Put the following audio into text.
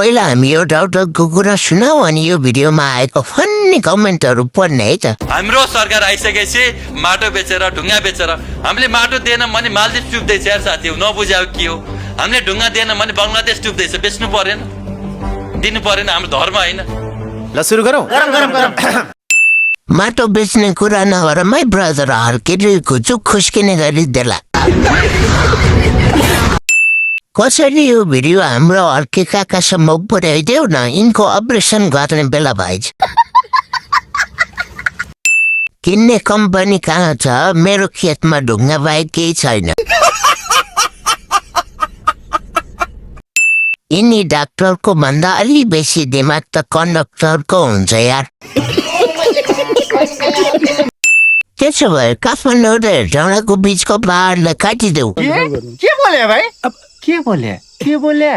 पहिला हामी एउटा एउटाको कुरा सुनाऊ अनि यो भिडियोमा आएको फन्नी कमेन्टहरू पढ्ने है त। हाम्रो सरकार आइसकेपछि माटो बेचेर ढुङ्गा बेचेर हामीले माटो दिएन भने मालदिप्स डुब्दैछ यार साथी, नबुझ्यो के हो। हामीले ढुङ्गा दिएन भने बङ्गलादेश डुब्दैछ, बेच्नु परेन, दिनु परेन, हाम्रो धर्म होइन। ल सुरु गरौँ। माटो बेच्ने कुरा नगर मै ब्रदर हर्केको चुक खुस्किने गरी देला। कसरी यो भिडियो हाम्रो हर्के काकासम्म पुर्याइदेऊ न, यिनको अपरेसन गर्ने बेला भएछ। किन्ने कम्पनी कहाँ छ, मेरो खेतमा ढुङ्गा बाहेक केही छैन। यिनी डाक्टरको भन्दा अलि बेसी दिमाग त कन्डक्टरको हुन्छ यार। त्यसो भए काठमाडौँ र हेटौँडाको बिचको पहाडलाई काटिदेऊ। के बोले भाइ? अब के बोले?